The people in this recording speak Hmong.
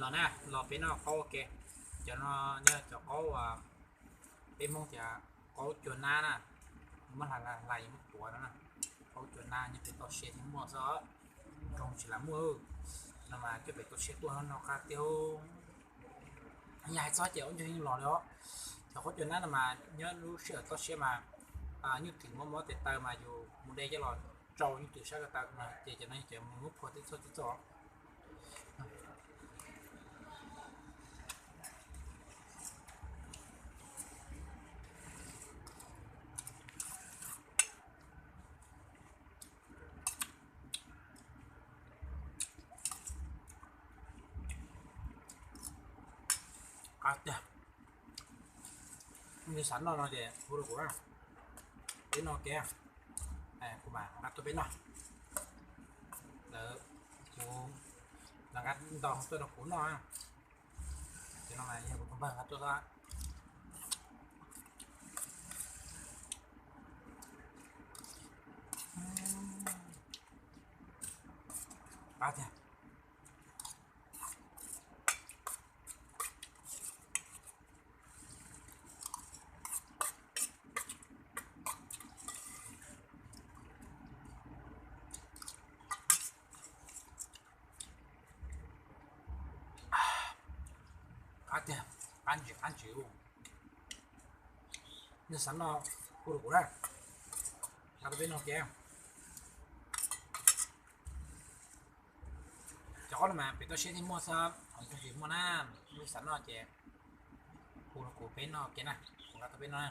Los na, los peb noj qaub ua ke. Cov no yog cov qaub, peb Hmoob tias qaub cua nab na, muab hlais hlais muab tuav no na. Qaub cua nab nyob pem toj siab thiaj muaj xwb, nroog tsis lam muaj. No mas coj pem toj siab tuaj no qab tiag. Yog hais txog ces ua ntseg yeej los li os. Cov qaub cua nab no mas nyob lub sij hawm toj siab mas nyuj twm muab mob tes taw mas yus mus de coj los tsau nyuj twm sab ko taw no ces cov no yog cov mus muab phua tib txoj tib txoj. Qab tiag. Nej xav noj no ces hu rau kuv, peb noj kev. Kuv mam nqa tuaj peb noj. Lawv, kuv, lawv nqa ntau tuaj rau kuv noj. Ces no mas yog kuv tus npawg nqa tuaj xwb. Qab tiag. Qab tiag, qab ntsis qab ntsis. Nej xav noj hu rau kuv na, nqa tuaj peb noj kev. Cov qaub no mas pem toj siab thiaj muaj xwb, hauv nroog tsis muaj na. Nej xav noj ces hu rau kuv peb noj kev na, kuv nqa tuaj peb noj.